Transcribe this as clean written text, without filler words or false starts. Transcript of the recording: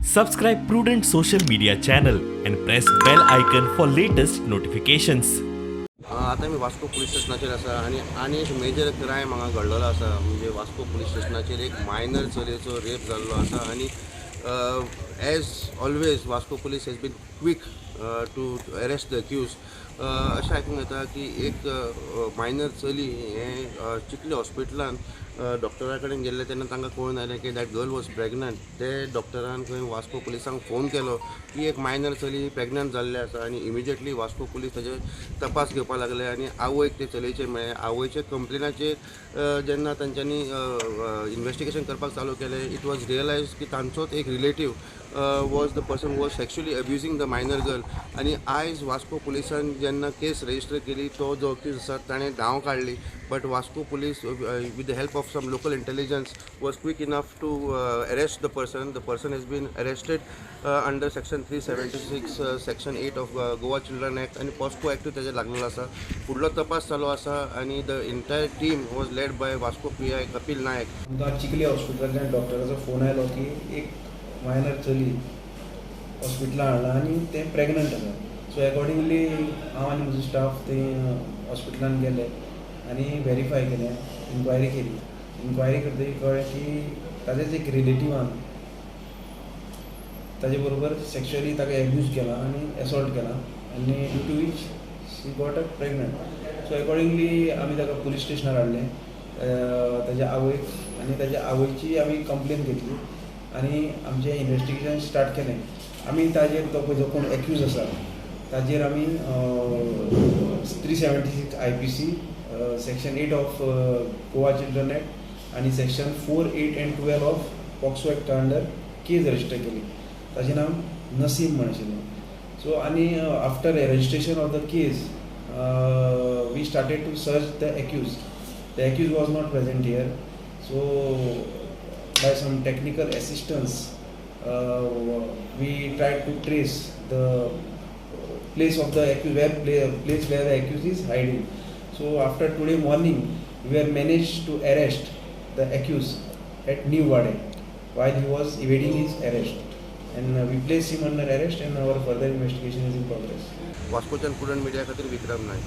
Subscribe Prudent social media channel and press bell icon for latest notifications. आतां आमी Vasco police स्टेशनाचेर आसा आनी आनी एक मेजर क्रायम हांगा घडलेलो आसा. म्हणजे वास्को पुलीस स्टेशनाचेर एक मायनर चलयेचो रेप जाल्लो आसा आनी as always, Vasco Police has been quick to arrest the accused. अशें आयकूंक येता की एक मायनर चली हें चिखली हॉस्पिटलान डॉक्टरा कडेन गेल्लें तेन्ना तांकां कळून आयलें की that girl was pregnant. ते डॉक्टरान खंय वास्को पुलिसांक फोन केलो की एक मायनर चली प्रेगनंट जाल्लें आसा आनी इमिजिएटली वास्को पुलीस ताजे तपास घेवपाक लागले आनी आवयक ते चलयेचे मेळ्ळे. आवयचे कंप्लेनाचेर जेन्ना तांच्यांनी इन्वेस्टिगेशन करपाक चालू केलें, it was realise की तांचोच एक relative was the person was sexually abusing the minor girl. आनी आयज वास्को पुलिसान जेन्ना केस रजिस्टर केली, तो जो अक्यूज आसा ताणें धांव काडली, but Vasco Police, with the help of some local intelligence, was quick enough to arrest the person. The person has been arrested under section 376, section 8 of Goa Children Act आनी POCSO एक्टूय ताजेर लागलेलो आसा. फुडलो तपास चालू आसा आनी the entire team was led by Vasco PI Kapil Naik. आमकां चिखली हॉस्पिटलांतल्यान डॉक्टराचो फोन आयलो की एक मायनर चली हॉस्पिटलान हाडला आनी तें प्रेगनंट आसा. सो एकॉर्डिंगली हांव आनी म्हजो स्टाफ थंय हॉस्पिटलान गेले आनी वेरीफाय केलें, इन्क्वायरी केली. इन्क्वायरी करतकीर कळ्ळें की ताजेच एक रिलेटिवान ताजे बरोबर सेक्शुअली ताका एब्यूज केला आनी एसॉल्ट केला आनी due to which she got a pregnant. So accordingly आमी ताका पुलीस स्टेशनार हाडलें, ताज्या आवयक, आनी ताज्या आवयची आमी कंप्लेन घेतली आनी आमचें इन्वेस्टिगेशन स्टार्ट केलें. आमी ताजेर तो पळय जो कोण एक्यूज आसा ताजेर आमी 376 IPC, section 8 of Goa Children Act आनी section 4, 8 and 12 of POCSO एक्टा under case register केली. ताजें नांव नसीम म्हण आशिल्लें. सो आनी after registration of the case, we started to search the accused. The accused was not present here, so by some technical assistance, we tried to trace the place of the accused, place where the accused is hiding. So after today morning, we were managed to arrest the accused at New Wade while he was evading his arrest. And we placed him under arrest and our further investigation is in progress. वास्कोच्यान prudent media खातीर विक्रम नायक.